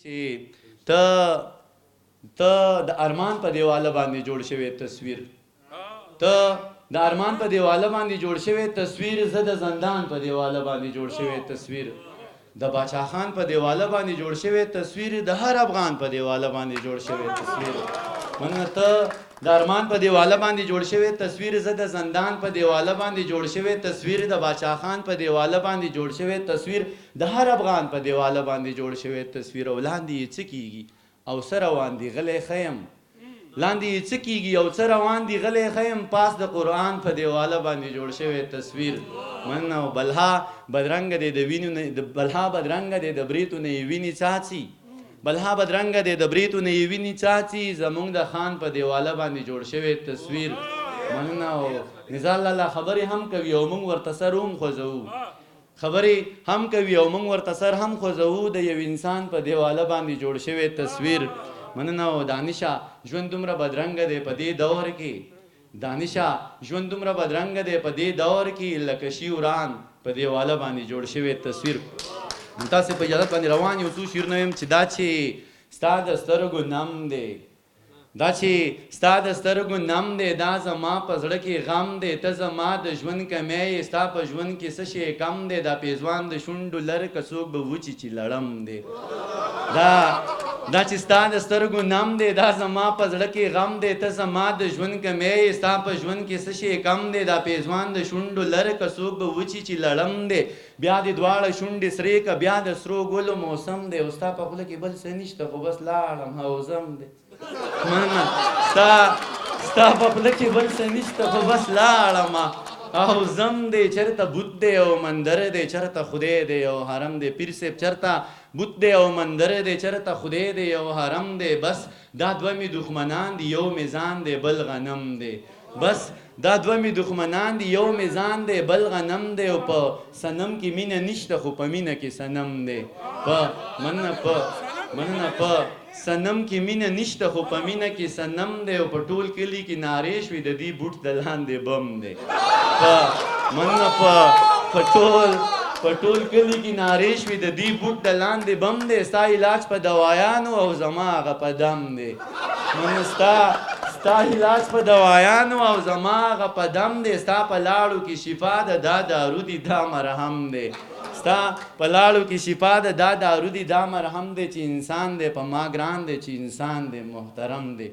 چې ته ته د ارمان په دیواله باندې جوړ شوی تصویر، ته د ارمان په دیواله باندې جوړ شوی تصویر، زه د زندان په دیواله باندې جوړ شوی تصویر، د باچا خان په دیواله باندې جوړ شوی تصویر، د هر افغان په دیواله باندې جوړ شوی تصویر. مننه. ته د ارمان په دیواله باندې جوړ شوی تصویر، زه د زندان په دیواله باندې جوړ شوی تصویر، د باچا خان په دیواله باندې جوړ شوی تصویر، د هر افغان په دیواله باندې جوړ شوی تصویر. او لاندې یې څه کیږي او څه روان دي غلی ښه یم، لاندې یې څه کیږي او څه روان دي غلی ښه یم، پاس د قرآن په دیواله باندې جوړ شوی تصویر. مننه. او بلها بدرنګه دی د وینو نه، بلها بدرنګه دی د بریتو نه یې وینې څاڅي، بلها بدرنګه دی د بریتو نه یې وینې څاڅي، زمونږ د خان په دیواله باندې جوړ شوی تصویر. مننه. او نزال لالا خبرې هم کوي او مونږ ورته سر هم خوځوو، خبرې هم کوي او مونږ ورته سر هم خوځوو، د یو انسان په دیواله باندې جوړ شوی تصویر. مننه. او دانشه ژوند دومره بدرنګه دی په دې دور کې، دانشه ژوند دومره بدرنګه دی په دې دور کې، لکه شي وران په دیواله باندې جوړ شوی تصویر. تاسې په اجازت باندې روان یو څو شعرونه وایم چې دا چې ستا د سترګو نم دی، دا چې ستا د سترګو نم دی، دا زما په زړه کې غم دی، ته زما د ژوند کمی یې، ستا په ژوند کې څه شی کم دی، دا پیزوان د شونډو لر که څوک به وچي چې لړم دی. دا چې ستا د سترګو نم دی، دا زما په زړه کې غم دی، ته زما د ژوند کمی یې، ستا په ژوند کې څه شی کم دی، دا پیزوان د شونډو لر که څوک به وچي چې لړم دی. بیا دې دواړه شونډې سرې که بیا د سرو ګلو موسم دی، او ستا په خوله کې بل څه نشته خو بس لاړم او ځم دی. مننه. ستا په خوله کې بل څه نشته خو بس لاړم او ځم دی. چېرته بت دی او مندر دی، چېرته خدای دی او حرم دی، پیر صاحب چېرته بت دی او مندر دی، چېرته خدای دی او حرم دی، بس دا دوه مې دښمنان دي، یو مې ځان دی بل غنم دی، بس دا دوه مې دښمنان دي، یو مې ځان دی بل غنم دی. او په صنم کې مینه نشته خو په مینه کې صنم دی، په مننه، په مننه، په صنم کې مینه نشته خو په مینه کې صنم دی. او په ټول کلي کې نارې شوې د دې بوټ د لاندې بم دی، په مننه، په ټول کلي کې نارې شوې د دې بوټ د لاندې بم دی، ستا علاج په دوایانو او زما هغه په دم دی. مننه. ستا علاج په دوایانو او زما هغه په دم دی، ستا په لاړو کې شفا ده دا دارو دي دا مرهم دی، ستا په لاړو کې شفا ده دا دارو دي دا مرهم دی، چې انسان دی په ما ګران دی، چې انسان دی محترم دی.